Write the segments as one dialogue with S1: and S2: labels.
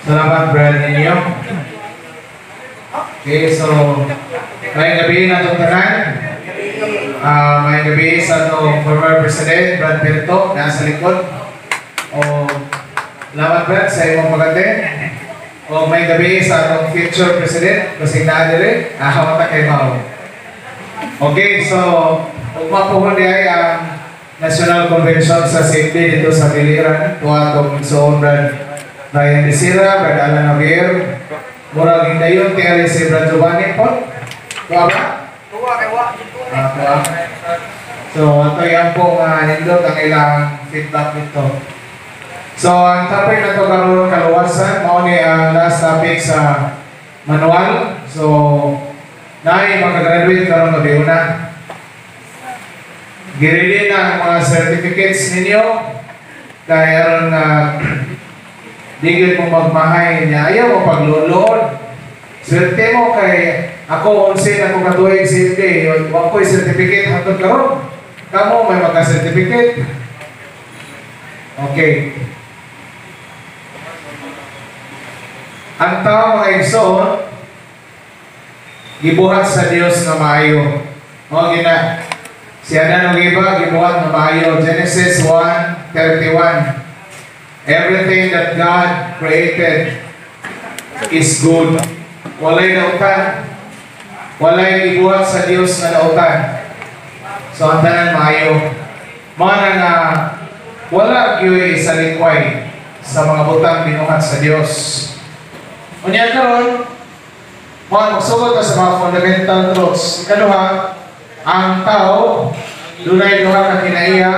S1: Salamat, Brad ninyo. Okay, so maayong gabii na tanan. Maayong gabii sa atong former President, Brad Pirto, nasa likod. O, salamat, Brad, sa imong pag-attend. O maayong gabii sa atong future President, kasi naa diri, mata kay Mao. Okay, so ugma po ay ang National Convention sa CFD dito sa Biliran. Tuwa atong igsoon Brad Ryan Desira, Brad Alan Javier. Murag hindayon tingali si Brad Giovanni po. Tuwa ba?
S2: Tuwa kay wa dito.
S1: Ah, tuwa. So, ito yan po nga nindot ang ilang feedback nito. So, ang topic na to karon, kaluwasan, mao ni ang last topic sa manual. So, naay makagraduate karon gabi una? Gi-ready na ang mga certificates ninyo kay aron nga di gyud mo magmahay niya, ayaw mo paglulood. Swerte mo kay ako, 11 na ko katuig CFD, wa ko'y certificate hangtod karon. Kamo may magka-certificate. Okay. Ang tao, mga igsoon, gibuhat sa Dios nga maayo. Mao gina si Adan ug Eva gibuhat nga maayo. Genesis 1:31. Everything that God created is good. Walay dautan. Walay gibuhat sa Dios nga dautan. So ang tanan maayo. Mao na nga wala gyud sa likway sa mga butang binuhat sa Dios. Unya karon, mao magsugod ta sa mga fundamental truths. Ikaduha, ang tao dunay duha ka kinaiya,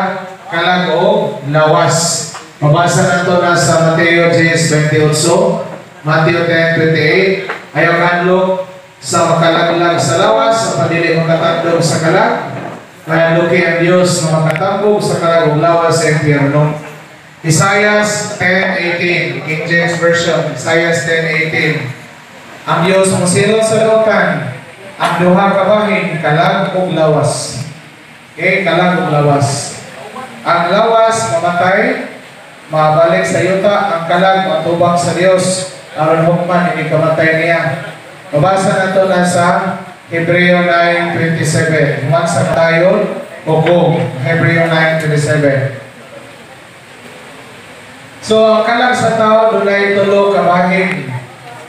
S1: kalag o lawas. Mabasa nato na sa Mateo 10:28, Mateo 10:28. Ayaw kahadlok sa makalaglag sa lawas, sa padili makatandog sa kalag. Kahadloki ang Dios nga makatambog sa kalag ug lawas sa impyerno. Isaiah 10:18, King James Version, Isaiah 10:18. Ang Dios mosilot sa dautan, ang duha ka bahin, kalag ug lawas. Okay, kalag ug lawas. Ang lawas mamatay, mabalik sa yuta, ang kalag matubang sa Dios aron hukman ini kamatay niya. Mabasa nato na sa Hebreo 9:27. Human sa tayo hukom. Hebreo 9:27. So, ang kalag sa tao dunay tulo ka bahin: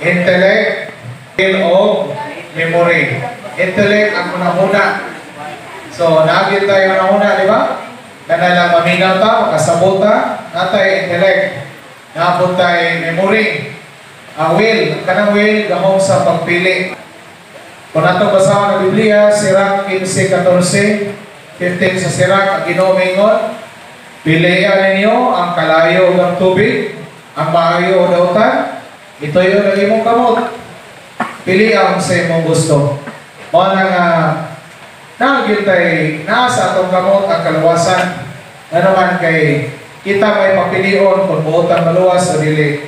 S1: intellect, will o memory. Intellect ang hunahuna. So, naagin tayo hunahuna, di ba? Kana lang maminaw ta, makasabot ta, natay intellect. Naapon tay memory. Ang will, kanang will, gahom sa pagpili. Kung atong basahon ang Biblia, Sirach 15:14, 15 sa Sirach, ang Ginoo mingon, "Pilian ninyo ang kalayo ug ang tubig, ang maayo o dautan, ituyo ang imong kamot. Pili ang sa imong gusto." Mao na nga naa tay naa sa atong kamot ang kaluwasan. Ngano man kay kita may papilion kung buotan maluwas o dili.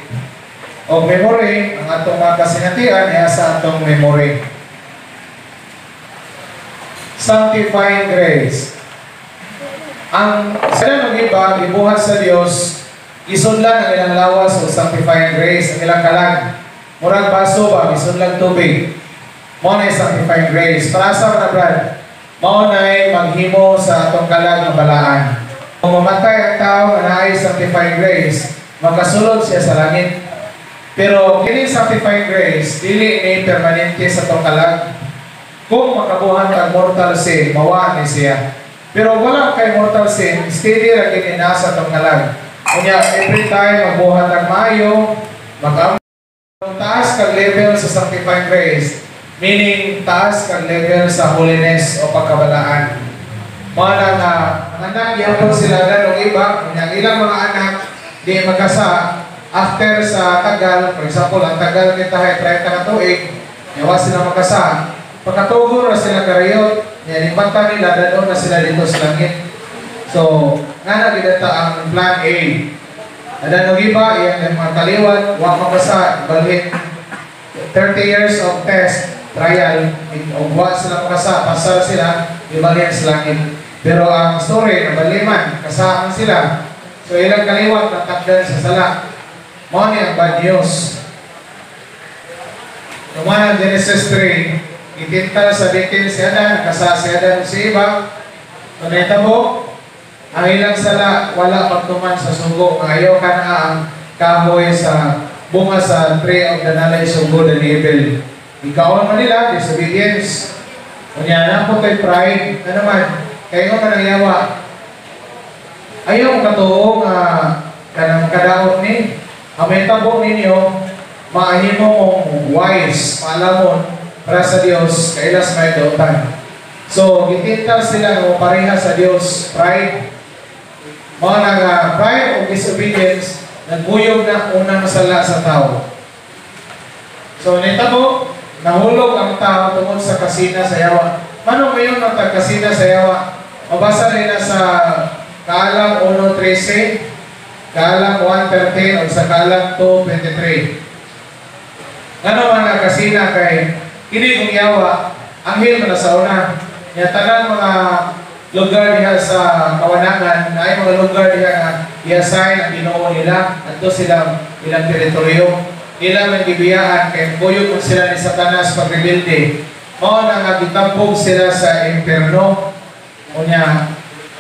S1: Og memory, ang atong mga kasinatian iya sa atong memory. Sanctifying grace. Ang sila ng iba, gibuhat sa Dios, isudlan ang ilang lawas o sanctifying grace, ang ilang kalag. Murag baso ba, isudlan tubig. Mao na sanctifying grace. Para sa na, Brad, mao na maghimo sa atong kalag nga balaan. Kung mamatay ang tao nga naay sanctifying grace, makasulod siya sa langit. Pero kini sanctifying grace, dili ni permanente sa atong kalag. Kung makabuhat ang mortal sin, mawa ni siya. Pero wala kay mortal sin, steady ra kini nasa atong kalag. Unya, every time magbuhat ang maayo, mag taas kag level sa sanctifying grace, meaning taas kag level sa holiness o pagkabalaan. Mao na nga ang anak gyapon sila og iba, unya ang ilang mga anak di magkasa after sa tagal, for example, ang tagal kita ay 30 ka tuig, wa sila magkasa. Pagkatugon na sila kariyot, niya bata nila, dadon na sila dito sa langit. So, nga na gidata ang plan A. Adan og iba, iyang mga kaliwat, wa makasa, balhin 30 years of test, trial, og wa sila makasa, pasar sila, ibalhin sa langit. Pero ang story, nabaliman, kasaan sila. So, ilang kaliwat, natakdan sa sala. Mao ni ang bad news. Tuman Genesis 3, itintal sa bitin si Adan, nakasala si Adan si Eva. So nahitabo, ang ilang sala wala pagtuman sa sugo. Ayaw ka na ang kahoy sa bunga sa tree of the knowledge of good and evil. Ikaon man nila, disobedience. Unya na po kay pride, ano man, kayo man ang yawa. Ayaw katuo nga kanang kadaot ni, ang may tabo ninyo, maahimo mong wise, maalamon, para sa Dios, kailas may dautan. So, gitintal sila nga pareha sa Dios, pride. Mao na nga pride o disobedience, naguyog na unang sala sa tao. So, nitabo, nahulog ang tao tungod sa kasina sa yawa. Mano ngayon ang tagkasina sa yawa? Mabasa rin na sa Kaalam 1:13, Kaalam 1:13, o sa Kaalam 2:23. Ano man ang kasina kay kini kong yawa, anghel man na sa una. Nya tanang mga lugar diha sa kawanangan, na ay mga lugar diha nga i-assign ang Ginoo nila, adto sila ilang teritoryo. Ila man gibiyaan kay kuyog man sila ni Satanas pagrebelde. Mao na nga gitambog sila sa impierno. Unya,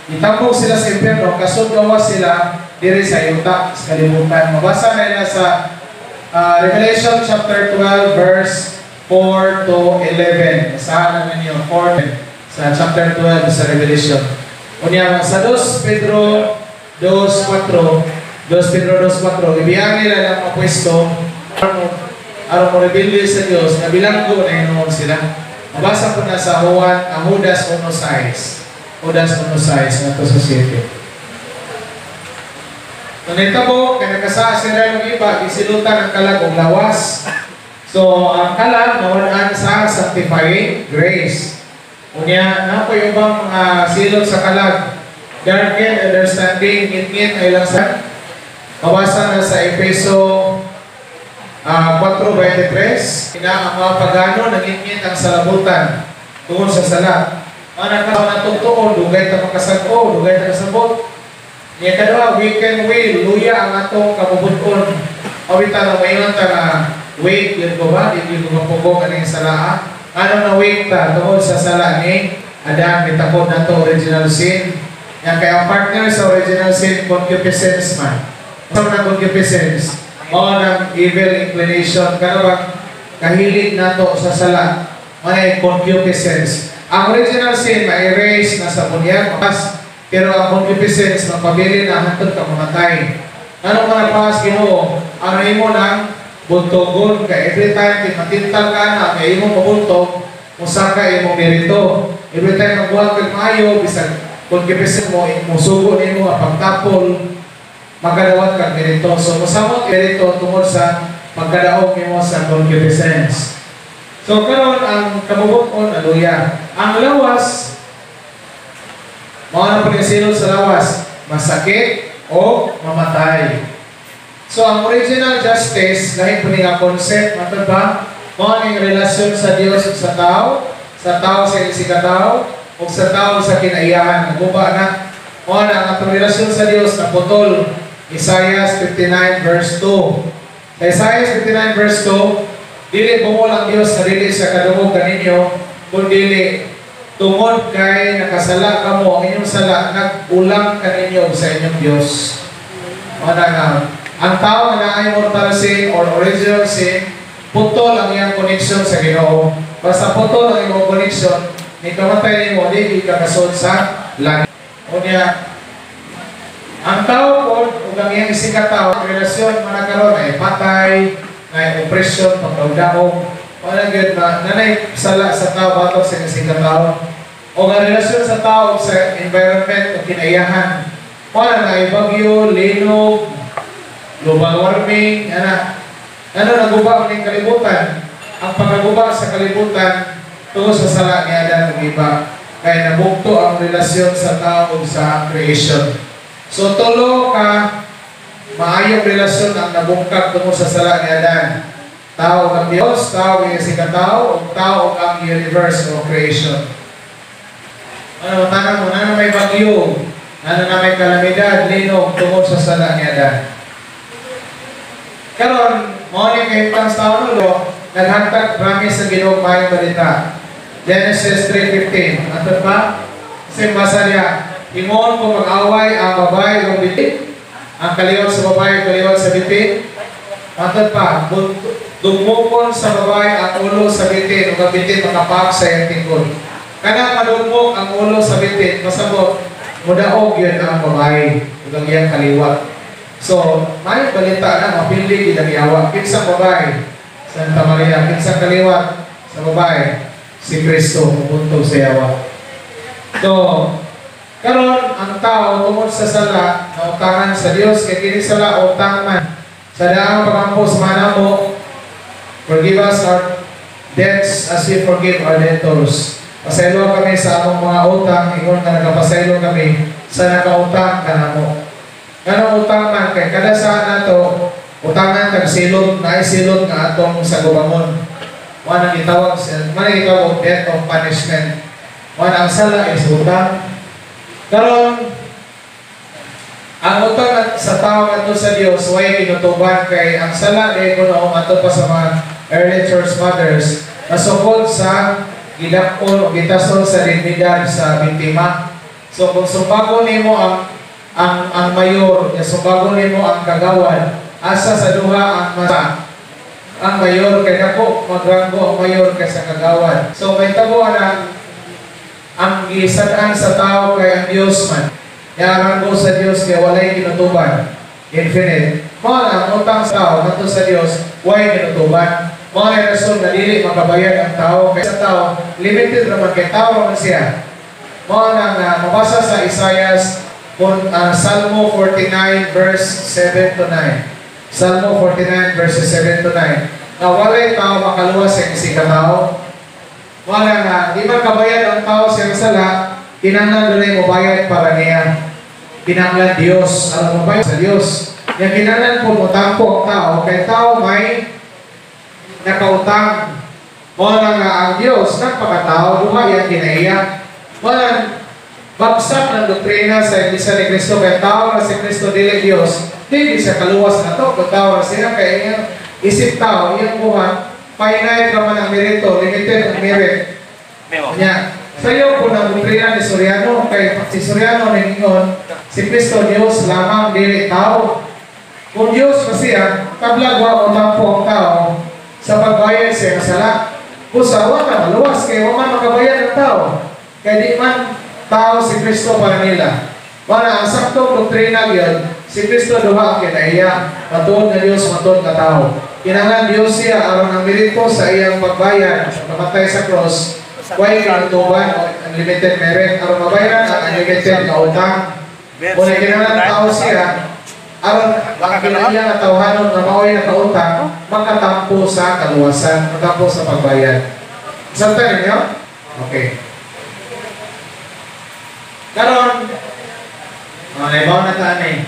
S1: gitambog sila sa impierno, kasud gawas sila diri sa yuta, sa kalibutan. Mabasa na nila sa Revelation chapter 12 verse 4 to 11. Basahan na ninyo 4 sa chapter 12 sa Revelation. Unya, sa 2 Pedro 2:4, 2 Pedro 2:4, ibiyaan nila ng mga pwesto aron mo rebelde sa Dios, nga bilanggo na hinuon sila. Mabasa po na sa Juan, ang Judas 1:6. Judas 1:6 ngadto sa 7. So nitabo, kay nagkasaa sila yung iba, gisilutan ang kalag og lawas. So ang kalag nawad-an sa sanctifying grace. Unya, na po yung ibang mga silot sa kalag. Darken understanding, ngit-ngit ay lang sa mabasa na sa Efeso 4:23, ina ang mga pagano nangingit ang salabutan tungod sa sala. Mga nakatutuon, dugay ta makasag-o, dugay ta kasabot. Niya kadua, weaken will, luya ang atong kabubut-on. Awita na mayon ta nga wait yun ko ba, di ko mapugong aning sala. Ano na wait ta tungod sa sala ni Adam, mitakod na to original sin. Yan kaya ang partner sa original sin, concupiscence man. Sa mga concupiscence, mao ng evil inclination, kano bang kahilig nato sa sala, may concupiscence. Ang original sin, ma-erase na sa bunyag, pero ang concupiscence, mapabili na hantod ka mamatay. Ano man ang Ginoo, ano imo nang buntogon kay every time matintal ka na, kay imo mabuntog, musaka imo merito. Every time magbuhat kag maayo, bisag concupiscence mo, musugo nimo ang pagtapol, magkadawat kag merito. So mosamot merito tungod sa pagkadaog nimo sa concupiscence. So karon ang kabubut-on aluya. Ang lawas mao na pagkasilot sa lawas, masakit o mamatay. So ang original justice, lahi po ni nga concept, matod ba? Mao ning relasyon sa Dios ug sa tao, sa tao sa isikatao, ug sa tao sa kinaiyahan. Naguba na. Mao na ang atong relasyon sa Dios naputol. Isaiah 59 verse 2. Sa Isaiah 59 verse 2, dili bungol ang Dios na dili siya kadungog kaninyo, kun dili tungod kay nakasala kamo, ang inyong sala nag-ulang kaninyo sa inyong Dios. Mao na nga ang tao nga naay mortal sin or original sin, putol ang iyang connection sa Ginoo. Basta putol ang imong connection, ni kamatay nimo di ka kasud sa langit. Unya, ang tao po ug ang iyang isikatao, relasyon man karon ay patay, na oppression, pagdaog. Wala gyud na nanay sala sa tao batok sa isikatao. O ang relasyon sa tao sa environment o kinaiyahan. Wala na ay bagyo, linog, global warming, ana. Ano naguba ang kalibutan? Ang pagkaguba sa kalibutan tungod sa sala ni Adan ug Eva. Kaya nabugto ang relasyon sa tao ug sa creation. So tulo ka maayong relasyon ang nabungkag tungod sa sala ni Adan. Tao ang Dios, tao ang isikatao, ug tao ang universe o creation. Ano, tanong mo, ano may bagyo, ano na may kalamidad, linog, tungod sa sala ni Adan. Karon, mao ni kahimtang sa tao no, Naghatag promise ang Ginoo, maayong balita. Genesis 3:15. Ato pa? Kasi basa niya, ingon kung mag-away ang babae o bitin, ang kaliwat sa babae, kaliwat sa bitin. Matod pa, dugmokon sa babae ang ulo sa bitin, ug ang bitin makapak sa iyang tingkod. Kanang madugmok ang ulo sa bitin, masabot, mudaog yun ang babae, ug ang iyang kaliwat. So, may balita na, mapili gid ang yawa. Kinsang babae? Santa Maria. Kinsang kaliwat sa babae? Si Kristo, mubuntog sa yawa. So, karon ang tao tungod sa sala, nautangan sa Dios, kay kini sala utang man. Sa daang pagampo sa manamo, forgive us our debts as we forgive our debtors. Pasaylo kami sa among mga utang, ingon nga nagapasaylo kami sa nakautang kanamo. Nganong utang man? Kay kada sa nato utangan kag silot, naay silot nga atong sagubangon. Mao nang gitawag mao nang gitawag og debt of punishment. Mao ang sala is utang. Karon ang utang sa tao ngadto sa Dios way kinutuban, kay ang sala di kuno, ato pa sa mga early church mothers, nasukod sa gidakon o gitason sa dignidad sa biktima. So kung sumbagon nimo ang mayor, ya sumbagon nimo ang kagawad, asa sa duha ang masa? Ang mayor, kay dako magranggo ang mayor kaysa kagawad. So may tabo na ang gisad-an sa tao kay ang Dios man. Ya ranggo sa Dios kay walay kinutuban. Infinite. Mao na ang utang sa tao ngadto sa Dios way kinutuban. Mao na rason na dili makabayad ang tao, kay sa tao limited raman, kay tao raman siya. Mao na nga mabasa sa Isaiah Salmo 49 verse 7 to 9. Salmo 49 verses 7 to 9. Nga walay tao makaluwas sa isig ka tao. Wala nga, di man kabayad ang tao sa iyang sala, kinahanglan dunay mobayad para niya. Kinahanglan Dios, alam mo ba sa Dios. Yang kinahanglan po motampo ang tao, kay tao may nakautang. Mao na nga ang Dios nagpakatao, duha iyang kinaiya. Mao na bagsak ng doktrina sa Iglesia ni Cristo, kay tao na si Cristo, dili Dios, dili siya kaluwas na to. Kung tao na siya, kay iyang isip tao, iyang buhat, finite raman ang merito, limited ang merit.
S2: Memo.
S1: Nya, sayo po ng doktrina ni Soriano, kay si Soriano ningon, si Cristo Dios lamang, dili tao. Kung Diyos pa siya, tablag wa mo tampo ang tao sa pagbayad sa iyang sala. Busa, wa ka maluwas, kay wa man makabayad ang tao. Kay di man tao si Kristo para nila. Wala ang saktong doktrina yun, si Kristo duha ang kinaiya, matuod nga Diyos, matuod nga tao. Kinahanglan Diyos siya aron ang merito sa iyang pagbayad, sa pamatay sa cross, way kinutuban o unlimited merit, aron mabayaran ang unlimited na utang. Kung kinahanglan tao siya, aron ang kinaiya nga tawhanon nga mao'y nakautang, makatampo sa kaluwasan, matampo sa pagbayad. Sabtan ninyo? Okay. Karon, oh, naibaw na ta ani.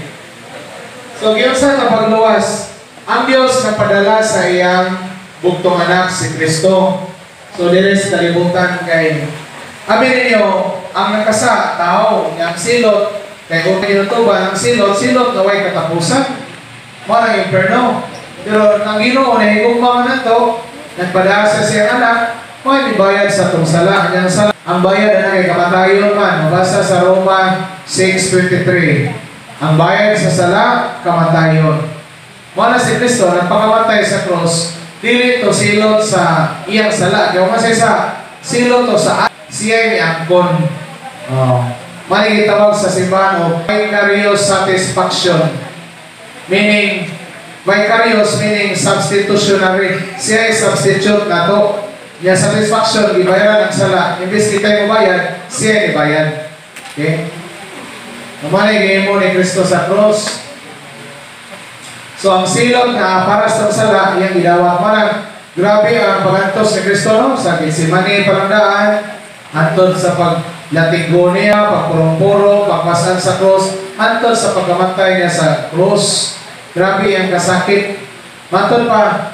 S1: So, giunsa nga pagluwas? Ang Dios nagpadala sa iyang bugtong anak, si Kristo. So, diri sa kalibutan, kay abi ninyo, ang nakasa tao, ang silot kay kung kinutuban ang silot, silot na way katapusan. Mao nang imperno. Pero ang Ginoo nahigugma man nato, nagpadala sa siyang anak, mao bayad sa atong sala. Ang sala, ang bayad na kay kamatayon man. Mabasa sa Roma 6:23. Ang bayad sa sala, kamatayon. Mao na si Kristo nagpakamatay sa cross, dili to silot sa iyang sala. Kaya kasi sa silot to sa siya ni angkon. Oh. May gitawag sa simbahan og vicarious satisfaction. Meaning, vicarious meaning substitutionary. Siya ay substitute nato. Iya satisfaction, gibayaran ang sala. Imbes kita mo bayad, siya ni bayad. Okay? Mao na gihimo ni Kristo sa cross. So ang silot na para sa sala, iyang gidawat. Manang grabe ang pagantos ni Kristo, no? Sa Getsemane parang hantod sa paglatigo niya, pagpurong-purong, pagpasan sa cross, hantod sa pagkamatay niya sa cross. Grabe ang kasakit. Matod pa,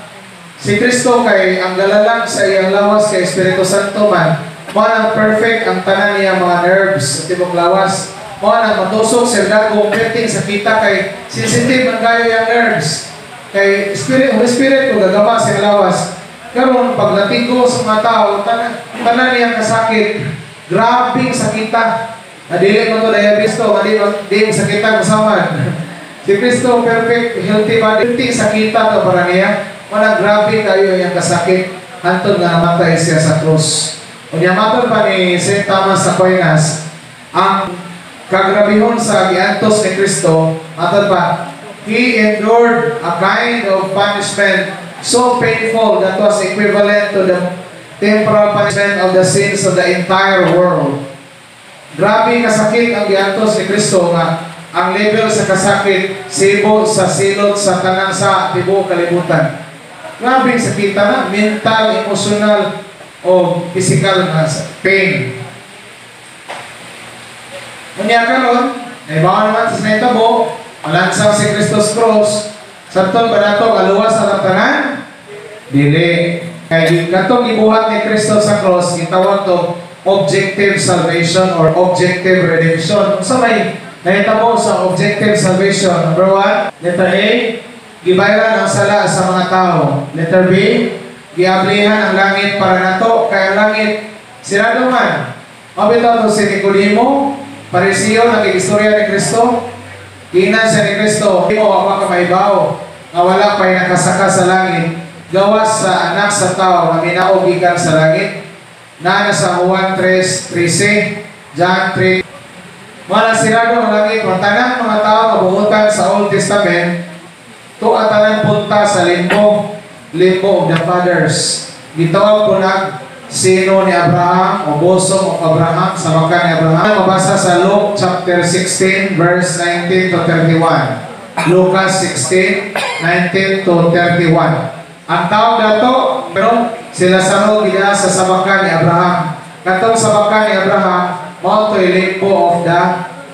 S1: si Kristo kay ang galalang sa iyang lawas kay Espiritu Santo man, mao nang perfect ang tanan niya mga nerves sa tibok lawas. Mao nang matusok sa dagong perting sa kita kay sensitive man kayo yung nerves. Kay Spirit, Holy Spirit ko gagama sa iyang lawas. Karon paglatigo sa mga tao, tanan tanan niyang kasakit, grabing sakita. Na dili mo to diabetes to, dili dili sakita masaman. Si Kristo perfect, healthy body, healthy sakita to para niya. Wala, grabe kayo iyang kasakit hantod nga namatay siya sa krus. Unya matod pa ni St. Thomas Aquinas, ang kagrabihon sa giantos ni Kristo, matod pa, He endured a kind of punishment so painful that was equivalent to the temporal punishment of the sins of the entire world. Grabe kasakit ang giantos ni Kristo nga ang level sa kasakit sibo sa silot sa tanang sa tibuok kalibutan. Grabe sakita na, mental, emotional, o physical na pain. Unya karon, naibaw naman sa nahitabo, malansang si Kristo sa cross, sabton ba nato kaluwas ang tanan? Dili. Kay katong gibuhat ni Kristo sa cross, gitawag to objective salvation or objective redemption. Unsa may nahitabo sa objective salvation? Number 1, letter A, gibayaran ang sala sa mga tao. Letter B, giablihan ang langit para nato, kay ang langit sirado man. Mabitaw to si Nicodemo, Pariseo, nakigistorya ni Kristo. Giingnan siya ni Kristo, "Mo wa ka mahibaw nga wala pa'y nakasaka sa langit, gawas sa anak sa tao nga minaog gikan sa langit." Naa na sa Juan 3:13, John 3. Wala, sirado ang langit, ang tanang mga tao kabuhutan sa Old Testament, tuwa tanan punta sa limbo, limbo of the fathers. Gitawag ko nag sino ni Abraham o bosom of Abraham, sa makan ni Abraham. Mabasa sa Luke chapter 16 verse 19 to 31. Lucas 16, 19 to 31. Ang tawag dato, pero sila sa gidaa sa sabakan ni Abraham. Katong sabakan ni Abraham, mao to'y limbo of the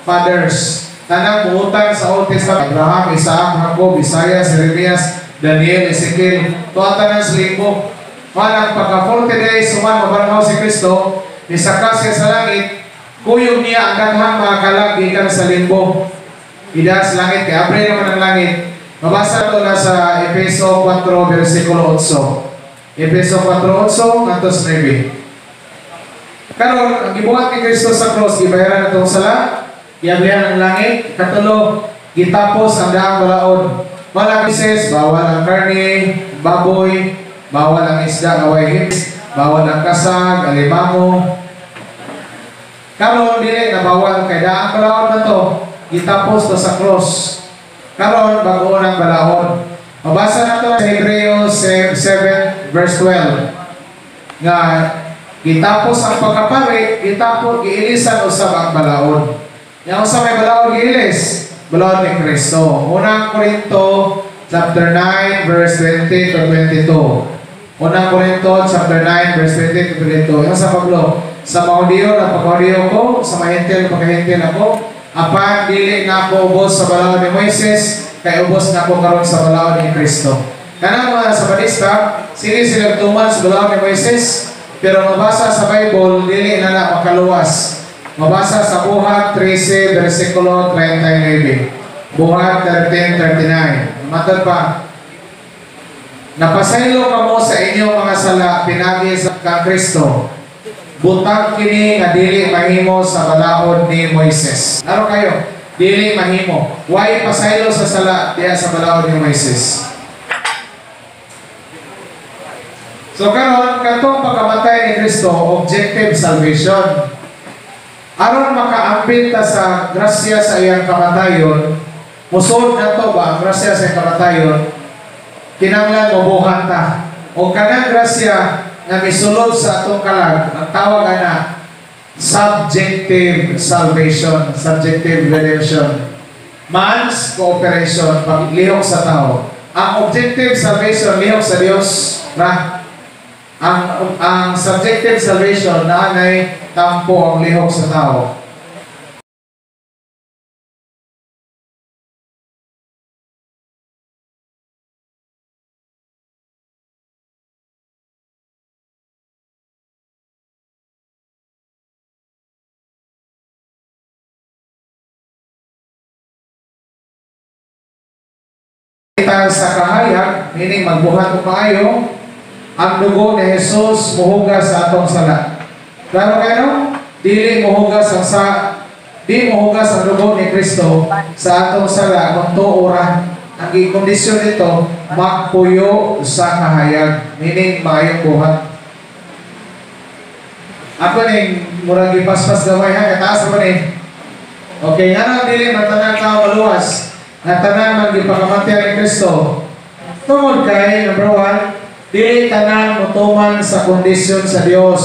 S1: fathers. Tanang buhutan sa Old Testament, Abraham, Isaac, Jacob, Isaiah, Jeremias, Daniel, Ezekiel, tuwa tanan sa limbo. Manang pagka 40 days, human mabanhaw si Kristo, nisaka siya sa langit, kuyog niya ang daghang mga kalag gikan sa limbo. Ida sa langit, kay abre naman ang langit. Mabasa to na sa Efeso 4, versikulo 8. Efeso 4, 8, ngantos 9. Karon, ang gibuhat ni Kristo sa cross, gibayaran atong sala, giablihan ang langit. Katulo, gitapos ang daang balaod. Wala Moises, bawal ang karne, baboy, bawal ang isda nga way hips, bawal ang kasag, alimango. Karon dili na bawal kay daang balaod na to, gitapos to sa cross. Karon bago ang balaod. Mabasa na to sa Hebreo 7 verse 12 nga gitapos ang pagkapari, gitapos giilisan usab ang balaod. Yang unsa may balaod giilis? Balaod ni Kristo. Unang Korinto chapter 9 verse 20 to 22. Unang Korinto chapter 9 verse 20 to 22. Yung sa Pablo, sa mga Hudiyo nagpakahudiyo ko, sa mga Hentil nagpakahentil ako, apan dili na ako ubos sa balaod ni Moises, kay ubos na ako karon sa balaod ni Kristo. Kanang mga Sabatista, sige sila tuman sa balaod ni Moises, pero mabasa sa Bible, dili na na makaluwas. Mabasa sa Buhat 13, versikulo 39. Buhat 13:39. Matod pa, napasaylo kamo sa inyong mga sala pinagi sa kang Kristo. Butang kini nga dili mahimo sa balaod ni Moises. Laro kayo, dili mahimo. Why pasaylo sa sala diya sa balaod ni Moises? So karon katong pagkamatay ni Kristo, objective salvation. Aron makaambit ta sa grasya sa iyang kamatayon, musod na to ba ang grasya sa iyang kamatayon? Kinahanglan mobuhat ta. O kanang grasya nga misulod sa atong kalag, ang tawag ana subjective salvation, subjective redemption. Man's cooperation, paglihok sa tao. Ang objective salvation, lihok sa Dios, ra. Ang subjective salvation naanay tampo ang lihok sa tao. Sa kahayag, meaning magbuhat og maayo, Ang dugo ni Jesus mohugas sa atong sala. Klaro kayo, no? Dili mohugas ang sa di mohugas ang dugo ni Kristo sa atong sala kung tuo ra. Ang gikondisyon nito, magpuyo sa kahayag, meaning maayong buhat. Ako ning murag gipaspas gamay ha, kataas mo ni. Okay, nga dili man tanang tao maluwas, nga tanan man gipakamatay ni Kristo? Tungod kay, number one, dili tanan motuman sa kondisyon sa Dios.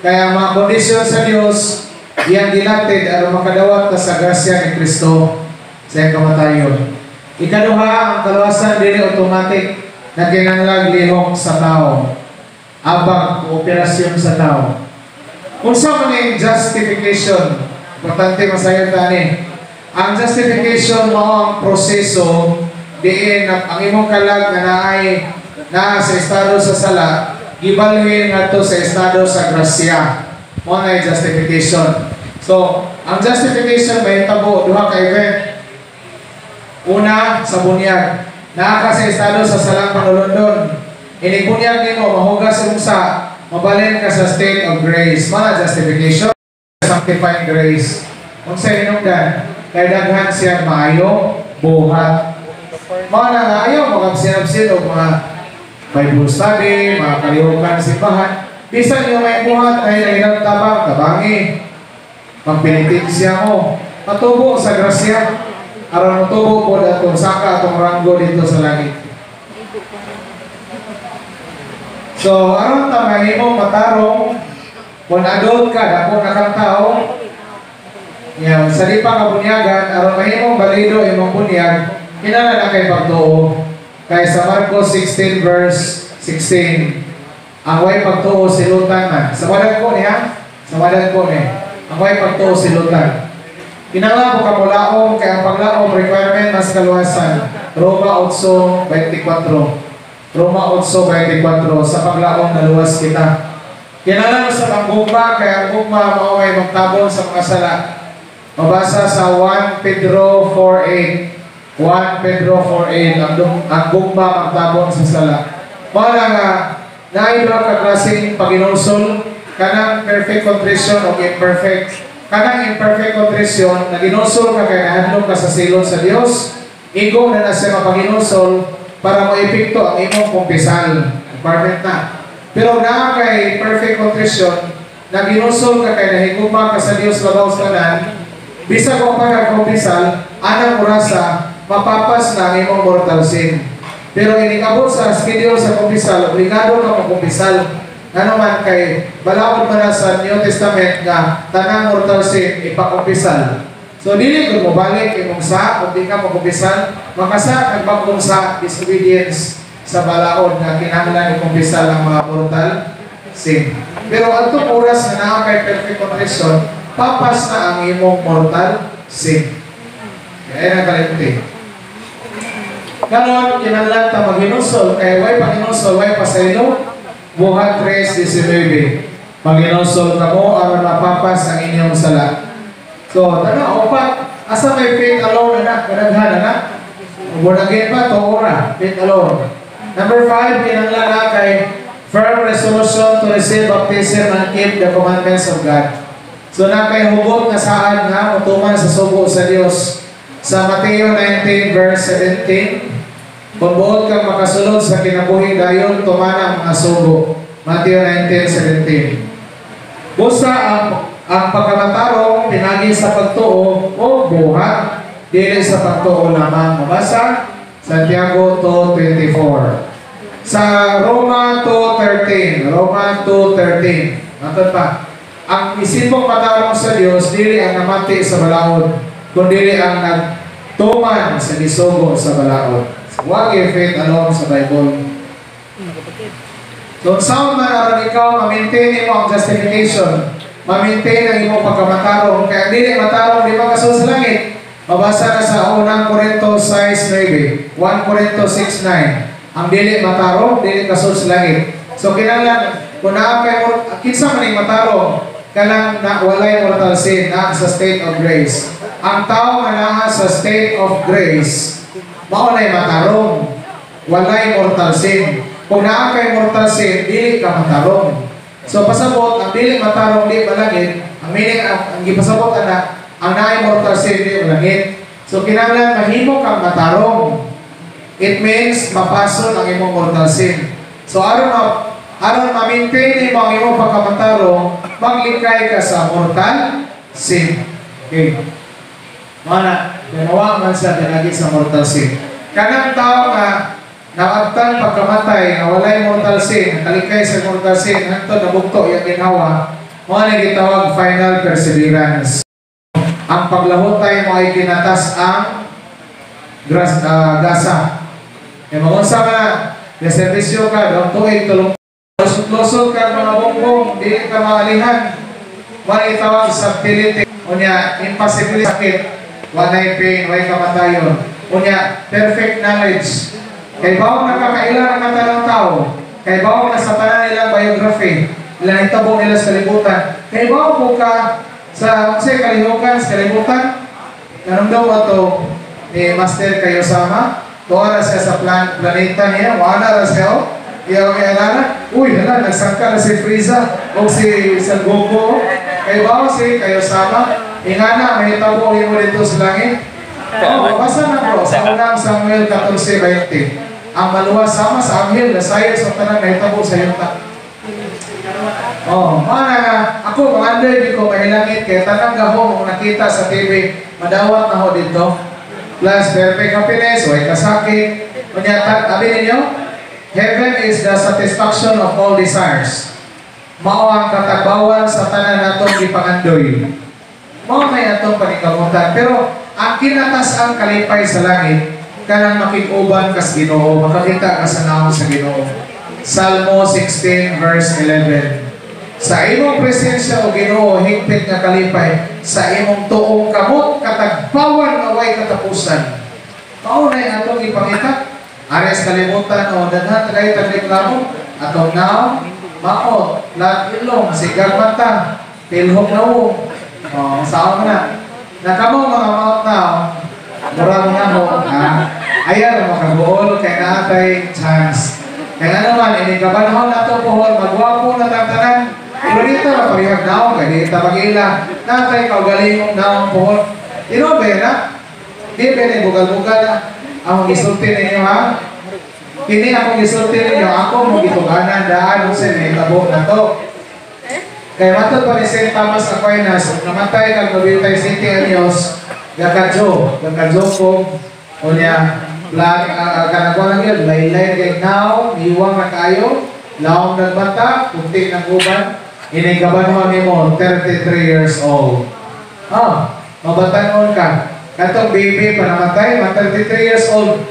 S1: Kaya ang mga kondisyon sa Dios, iyang gilatid aron makadawat ta sa grasya ni Kristo sa iyang kamatayon. Ikaduha, ang kaluwasan dili automatic na kinahanglan lihok sa tao. Abag kooperasyon sa tao. Unsa man ang justification? Importante masayod tani. Ang justification mao ang proseso diin ang imong kalag nga naay naa sa estado sa sala gibalhin ngadto sa estado sa grasya. Mao na justification. So, ang justification mahitabo duha ka event. Una, sa bunyag. Naa ka sa estado sa salang panulondon. Inig bunyag nimo, mahugas imong sa, mabalhin ka sa state of grace. Mao na justification. Sanctifying grace. Unsa hinungdan? Kay daghan siya maayo buhat. Mao na nga ayaw makabsin-absin og mga Bible study, mga kalihukan simbahan. Bisan yung may buhat ay ilang tabang, tabangi. Magpenitensya mo. Matubo sa grasya. Aron motubo po atong saka atong ranggo dito sa langit. So, aron ta mahimong matarong, kung adult ka, dako na kang tao, yan, sa di pa kabunyagan, aron mahimong balido imong bunyag, kinahanglan na kay pagtuo. Kay sa Marcos 16 verse 16, ang way pagtuo silutan man. Sa wadan ko niya, sa wadan ko ni, ang way pagtuo silutan. Kinahanglan mo kamulaom kay ang paglaom requirement mas kaluwasan. Roma 8:24. Roma 8:24, sa paglaom naluwas kita. Kinahanglan sa panggugma kay ang gugma mao may magtabon sa mga sala. Mabasa sa 1 Pedro 4:8. 1 Pedro 4:8, ang gugma magtabon sa sala. Mao na nga naay duha ka klaseng paghinulsol, kanang perfect contrition o imperfect. Kanang imperfect contrition, naginulsol ka kay nahadlok ka sa silot sa Dios, igo na na siya mapaghinulsol para mo epekto ang imong kumpisal. Requirement na. Pero naa kay perfect contrition, naginulsol ka kay nahigugma ka sa Dios labaw sa tanan, bisag wa pa ka kumpisal, anang orasa mapapas na ang imong mortal sin. Pero inikabot sa schedule sa kumpisal, obligado ka magkumpisal. Ngano man kay balaod man na sa New Testament nga tanang mortal sin ipakumpisal. So dili kung mobalik imong sa kung di ka magkumpisal, makasa nagbagong sa disobedience sa balaod nga kinahanglan ikumpisal ang mga mortal sin. Pero adtong oras na naa kay perfect contrition, papas na ang imong mortal sin. Kaya na kalimti. Karon kinahanglan ta maghinulsol kay way paghinulsol way pasaylo. Buhat 3:19. Maghinulsol kamo aron mapapas ang inyong sala. So, tana upat, asa may faith alone na kadaghan na? Born again pa to ora, faith alone. Number 5, kinahanglan na kay firm resolution to receive baptism and keep the commandments of God. So na kay hugot nga saad nga motuman sa sugo sa Dios. Sa Mateo 19 verse 17, kung buot kang makasulod sa kinabuhi dayon, tumana ang mga sugo. Mateo 19:17. Busa ang pagkamatarong pinagi sa pagtuo o buhat, dili sa pagtuo lamang. Mabasa Santiago 2:24. Sa Roma 2:13, Roma 2:13. Matod pa. Ang isipong matarong sa Dios dili ang namati sa balaod, kundi ang nagtuman sa gisugo sa balaod. Wag faith alone sa Bible. So, unsaon man aron ikaw ma-maintain nimo ang justification, ma-maintain ang imong pagkamatarong, kaya ang dili matarong di makasulod sa langit. Mabasa na sa unang Korinto 6:9, 1 Korinto 6:9. Ang dili matarong, dili kasulod sa langit. So kinahanglan kung naa kay kinsa man ning matarong, kanang na walay mortal sin, naa sa state of grace. Ang tao nga naa sa state of grace, mao nay matarong, walay mortal sin. Kung naa kay mortal sin, dili ka matarong. So pasabot, ang dili matarong di malangit, ang meaning, ang gipasabot ana, ang naay mortal sin di malangit. So kinahanglan mahimo kang matarong. It means mapason ang imong mortal sin. So aron ma-maintain nimo ang imong pagkamatarong, maglikay ka sa mortal sin. Okay. Mana, ganawa man sa pinagi sa mortal sin. Kanang tao nga naabtan pagkamatay nga walay mortal sin, kalikay sa mortal sin, hantod nabugto iyang ginhawa, mao na gitawag final perseverance. Ang paglahutay mo ay kinatas ang gasa. Kaya magunsa ka na, serbisyo ka, doon tuig, tulong lusot ka mga bongbong, di ka maalihan. Wala itawag subtlety. Unya, impossibility sakit, walay pain, walay kamatayon. Unya, perfect knowledge. Kay bawang nakakaila ng katanang tao, kay bawang nasa tanan nilang biography, ilang hitabo nila sa kalibutan, kay bawang mo ka sa unsay kalihukan sa kalibutan, kanong ato ni Master Kayosama, tuwa na siya sa planeta niya, wala na siya, oh. Iya kay alana, uy, hala, nagsangka na si Frieza o si Son Goku. Kay bawang si Kayosama, ingana, may hitabo mo dito sa langit. Oh, basa na bro, sa unang Samuel 14:20. Ang maluwas sama sa anghel, nasayod sa tanang nahitabo sa yuta. Oh, mana nga, ako mangandoy di ko mahilangit kay tanang gahom ang nakita sa TV, madawat na ho dito. Plus perfect happiness, way kasakit. Unya abi ninyo, heaven is the satisfaction of all desires. Mao ang katagbawan sa tanan natong gipangandoy. Mao may atong paningkamutan. Pero ang kinatas ang kalipay sa langit, kanang makig-uban kas Ginoo, makakita ka sa naong sa Ginoo. Salmo 16 verse 11. Sa imong presensya o Ginoo, higpit nga kalipay, sa imong tuong kamot katagbawan nga way katapusan. Mao na atong ipangita. Ares kalimutan o daghan kay tagreklamo atong naong, maot, lat ilong, sigang mata, pilhok nawong. Oh, saan mo na? Nakamo mga maot na, mura mo na mo, ha? Ayan, makabuol, kay naatay chance. Kaya nga naman, ini kabanhon na ito pohon, magwapo na tantanan. Pero dito, maparihag naong, kaya dito mag-ila. Natay kaugalingong naong pohon. Ino ba na? Di ba na bugal-bugal na? Akong gisulti ninyo, ha? Kini akong gisulti ninyo, ako mo gituganan daan sa may tabo na to. Kaya matod pa ni St. Thomas Aquinas, kung namatay kag 97 anyos, gakadyo, gakadyo ko, o niya, kanang lang yun, laylay kay now, iwang na kayo, laong nagbata, kunti ng uban, inigabanhon nimo, 33 years old. Ah, mabatanon ka. Katong baby pa namatay, ma 33 years old.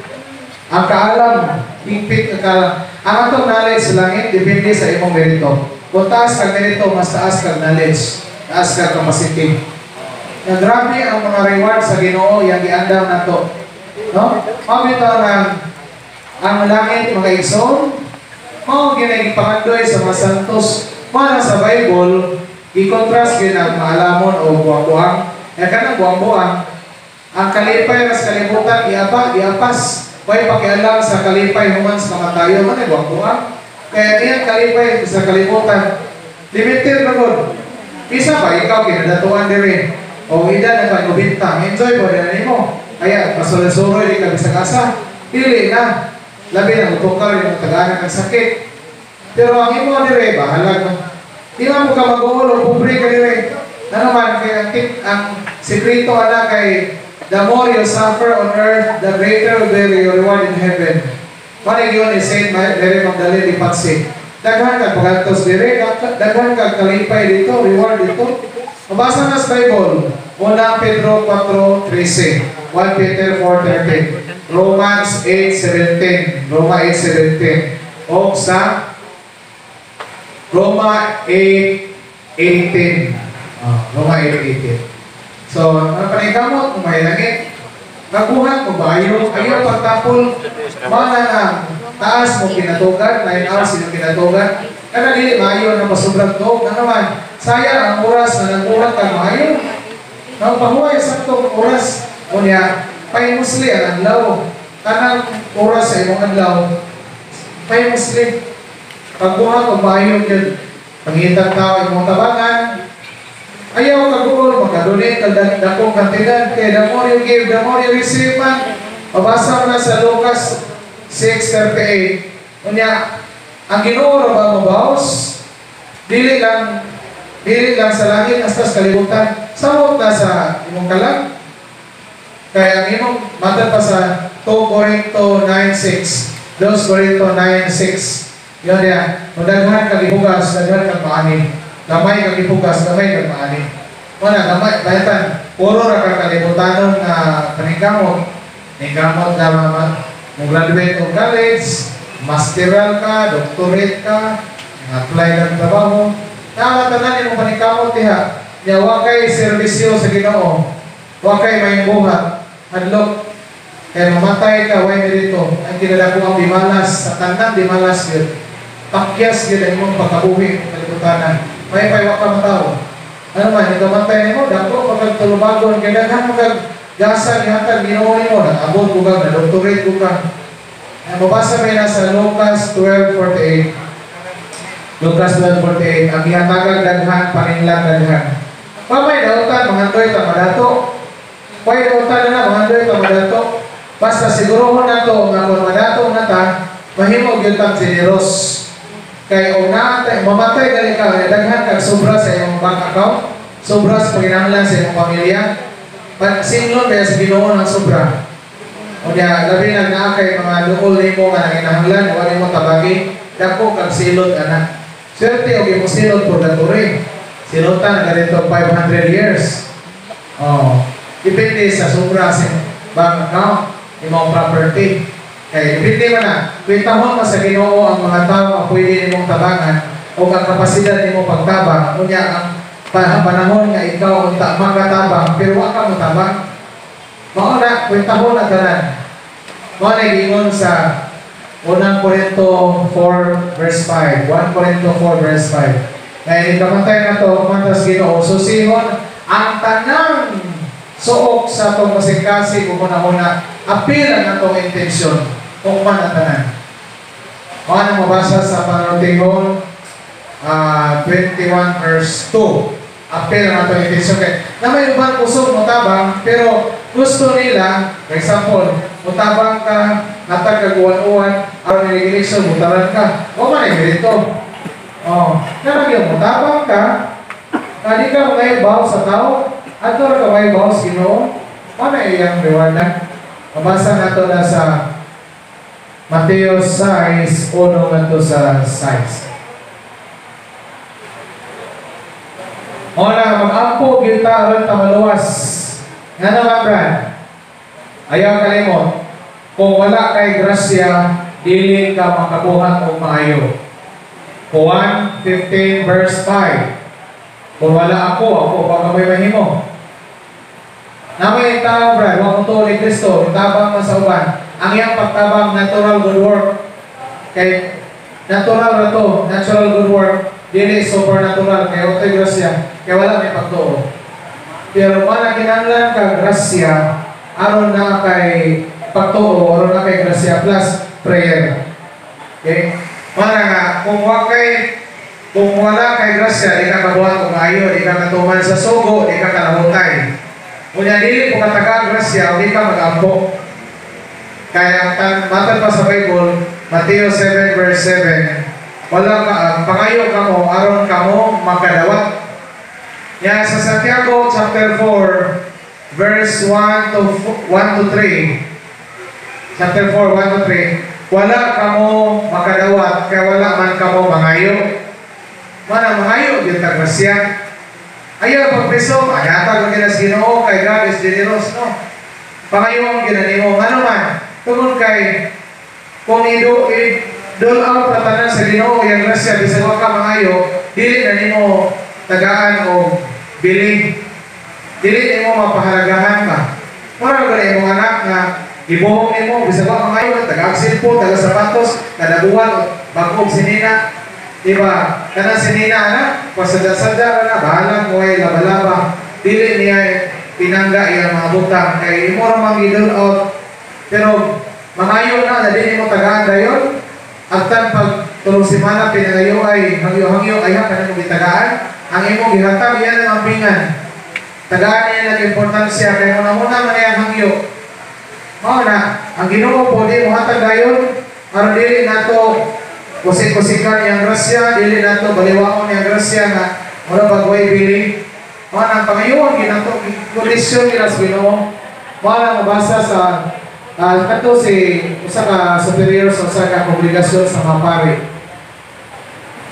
S1: Ang kaalam, higpit ka kaalam. Ang atong knowledge sa langit, depende sa imong merito. Kung taas kag merito, mas taas kag knowledge, taas kag capacity. Na grabe ang mga reward sa Ginoo yang giandam nato. No? Mao bitaw ang langit mga igsoon, mao gyud gipangandoy sa mga santos. Mao na sa Bible, i-contrast gyud ang maalamon o buang-buang. Kaya kanang buang-buang, ang kalipay sa kalibutan giapa, giapas. Way pakialam sa kalipay human sa kamatayon, man ay buang-buang. Kaya iyang kalipay sa kalibutan, limited na gud. Bisa pa ikaw kinadatuan diri. O edad na ka 90, enjoy po din nimo. Kaya pasuloy-suloy di ka bisag asa. Dili na. Labi na utukar yung tagaan ng sakit. Pero ang imo dire bahalag mo. Di mo ka mag-uol o pobre ka dire. Na naman kay ang sekreto ana kay the more you suffer on earth, the greater will be your reward in heaven. Mao yun ni Saint Mary Magdalene de Pazzi. Daghan kag pagantos dire, daghan kag kalipay dito, reward dito. Mabasa na sa Bible. Una Pedro 4:13, 1 Peter 4:13, Romans 8:17, Roma 8:17, o sa Roma 8:18. Roma 8:18. So, ang paningkamot kung may langit, nagbuhat mo ba? Ayaw, ayaw pagtapol, mana na taas mo kinatugan, 9 hours yung kinatugan. Kana dili maayo na masubrang tuog na naman. Sayang ang oras na nagbuhat ka maayo. Nang pahuway saktong oras, unya, paimusli ang adlaw. Tanang oras sa imong adlaw, May Muslim. Pagbuhat og maayo gyud, pangitag tao imong tabangan. Ayaw kaguol, makadonate kag dakong kantidad kay the more you give, the more you receive man. Mabasa mo na sa Lucas 6:38. Unya, ang Ginoo ra ba mobaws? Dili lang sa langit hasta sa kalibutan. Samot na sa imong kalag. Kaya ang imong matad pa sa 2 Corinto 9:6. 2 Corinto 9:6. Yun niya, kung daghan kag ihugas, daghan kag maani. Gamay kag ihugas, gamay kag maani. Wala, gamay, bayatan, puro ra ka kalibutanon nga paningkamot. Ningkamot na mo graduate og college, masteral ka, doctorate ka, apply ng trabaho. Tama tanan imong paningkamot diha. Nya wa kay serbisyo sa Ginoo. Wa kay may buhat. Hadlok kay mamatay ka, way dito. Ang kinadako ang bimalas, sa tanang bimalas yun. Pakyas yun ang imong pagkabuhi kalibutanan. May pay wa ka matawo. Ano man, ikamatay nimo, dako pagkag tulubagon, kay daghan mo kag gasa gihatag Ginoo nimo, nag-abot ko ka, na-doctorate ko ka. Ang mabasa may nasa Lucas 12:48. Lucas 12:48, ang gihatagang daghan, paninglan daghan. Pamay dautan, mangandoy ta madato. Pwede dautan na mangandoy ta madato. Basta sigurohon nato nga kung madato na ta, mahimo gyud tang generous. Kay og naa mamatay gali ka, daghan kag sobra sa imong bank account, sobra sa panginahanglan sa imong pamilya. Singlon kaya sa Ginoo ng sobra. O niya, labi na naa kay mga duol nimo nga nanginahanglan, wa nimo tabagi, dako kag silot ana. Swerte og imong silot purgatory. Silotan na ganito 500 years. Oh, depende sa sobra sa bank account, imong property. Kay depende man na, kwentahon mo sa Ginoo ang mga tao nga pwede nimong tabangan o ang kapasidad nimo pagtabang, unya ang panahon nga ikaw unta makatabang pero wa ka motabang. Mao na kwentahon na tanan. Mao na giingon sa Unang Korinto 4 verse 5. 1 Korinto 4 verse 5. Kaya ikamatay na to, kumantas Ginoo, susihon ang tanang suok sa atong kasing-kasing ug una-una, apil ang atong intensyon, kung man ang tanan. Mao na mabasa sa Panultihon 21 verse 2. Apil ang atong intensyon. Kay na may uban kusog motabang, pero gusto nila, for example, motabang ka, hatag kag uwan-uwan, aron ni eleksyon, mutaran ka. O man ay ganito. Oh, kana gyud motabang ka, na di ka mga sa tao, adto ra ka may sa Ginoo, mao na iyang reward. Mabasa nato na sa Mateo 6, 1 ngadto sa 6. Mao na mag-ampo gyud ta aron ta maluwas. Ngano man, Brad? Ayaw kalimot. Kung wala kay grasya, dili ka makabuhat og maayo. Juan 15 verse 5. Kung wala ako, ako pa kamoy mahimo. Namay tao, Brad, wa mo ni Kristo, tabang man sa uban. Ang iyang pagtabang natural good work. Kay natural ra to, natural good work, dili supernatural kay otoy grasya, kay wala may pagtuo. Pero mana kinahanglan ka grasya aron na kay pagtuo, aron na kay grasya plus prayer. Okay? Mana nga kung wala kay grasya, di ka kabuhat og maayo, di ka katuman sa sugo, di ka kalahutay. Unya dili po kataga grasya, di ka mag-ampo. Kaya ang matad pa sa Bible, Mateo 7 verse 7, wala ka pangayo kamo aron kamo makadawat. Ya sa Santiago chapter 4 verse 1 to 3. Chapter 4 1 to 3, wala kamo makadawat kay wala man kamo mangayo. Mana mangayo gyud ta grasya. Ayaw pagpreso, agatag gyud sa Ginoo kay God is generous, no. Pangayo ang ginanimo ngano man tungod kay kung i-dole out na tanan sa Ginoo yang grasya bisan wa ka mangayo, dili na nimo tagaan og bilin. Dili nimo mapahalagahan ba. Mura gani imong anak nga ibuhong nimo bisan wa mangayo, taga cellphone, taga sapatos, kada buwan bag-og sinina. Diba? Kanang sinina ana, pasadya-sadya na bahala mo ay laba-laba. Dili niya pinangga iyang mga butang kay imo ra mang i-dole out. Pero mangayo na dili nimo tagaan dayon. Agtan pag 3 semana pinangayo ay hangyo-hangyo ay ha kanang gitagaan. Ang imong gihatag yan ang ampingan. Tagaan niya ng importansya kay muna-muna man ang hangyo. Mao na, ang Ginoo po di mohatag dayon aron dili nato kusik-kusikan iyang grasya, dili nato baliwaon iyang grasya nga mura pag way bili. Mao na ang pangayoon ginato kondisyon nila sa Ginoo. Mao na mabasa sa kadto si usa ka superior sa usa ka kongregasyon sa mga pari.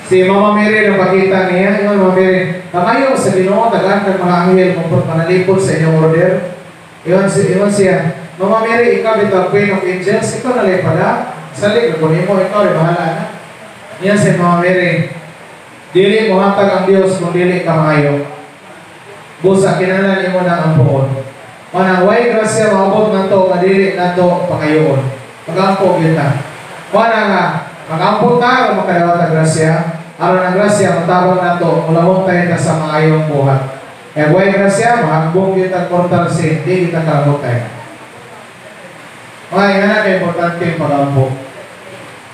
S1: Si Mama Mary nang pakita niya, ingon Mama Mary, "Pangayo sa Ginoo, tagaan kag mga anghel kung manalipod sa inyong order." Ingon siya, "Mama Mary, ikaw bitaw Queen of Angels, ikaw na lang pala. Salig, kung nimo, ikaw rin, bahala na." Niya si Mama Mary, "Dili mo hatag ang Dios kung dili ka maayo. Busa, kinahanglan imo nang ampuon." Manang way grasya maabot nato nga dili nato pangayoon. Magampo gyud ta. Mana nga magampo ta aron makadawat ang grasya, aron ang grasya matabang nato mulahom tayo ta sa maayong buhat. Eh way grasya mahagbong gyud ang mortal sin, di kita kalamutay. Mga nga na importante ang pagampo.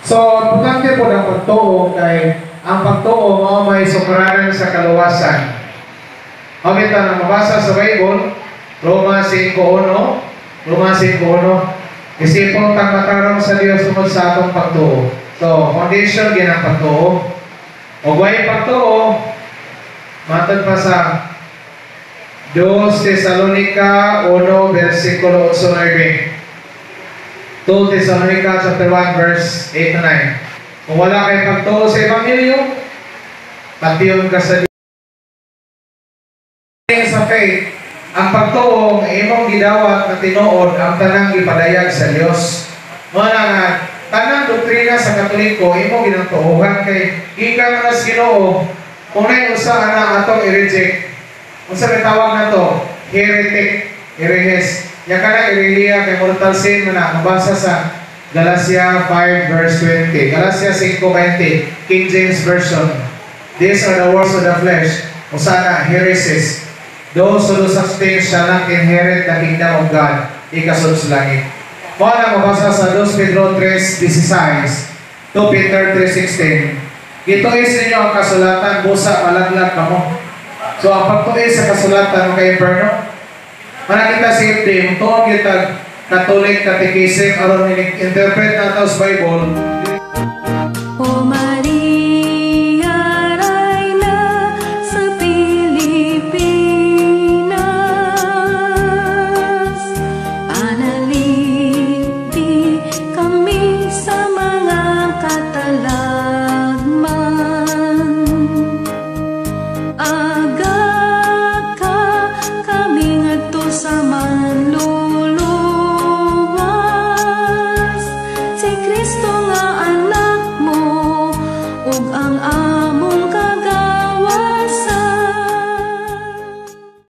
S1: So, importante po ang pagtuo kay ang pagtuo mao may sukranan sa kaluwasan. Okay, ta na mabasa sa Bible, Roma 5.1, Roma 5.1, "Isipon tang matarong sa Dios tungod sa atong pagtuo." So, foundation ginang pagtuo. O way pagtuo, matod pa sa 2 Tesalonica 1 versikulo 8-9. 2 Thessalonica chapter 1 verse 8 to 9. Kung wala kay pagtuo sa Ebanghelyo, patiyon ka sa Diyos. Sa faith, ang pagtuo nga imong gidawat na tinuod ang tanang gipadayag sa Dios. Mao na nga tanang doktrina sa Katoliko imong ginatuohan kay gikan man sa Ginoo. Kung nay usa ana atong i-reject, unsa may tawag nato? Heretic, herehes. Ya kana erehiya kay mortal sin man na mabasa sa Galatia 5 verse 20. Galatia 5:20, King James Version. "These are the works of the flesh." Usa na heresies. "Those who do such things shall not inherit the kingdom of God." Ikasud sa langit. Mao na mabasa sa 2 Pedro 3:16, 2 Peter 3:16. "Gituis ninyo ang kasulatan, busa malaglag kamo." So ang pagtuis sa kasulatan kay imperno. Mana kita si FD, mutuon kita Catholic Catechism aron interpret nato sa Bible.
S2: O Maria, Reyna sa Pilipinas, panalipdi kami sa mga katalagman.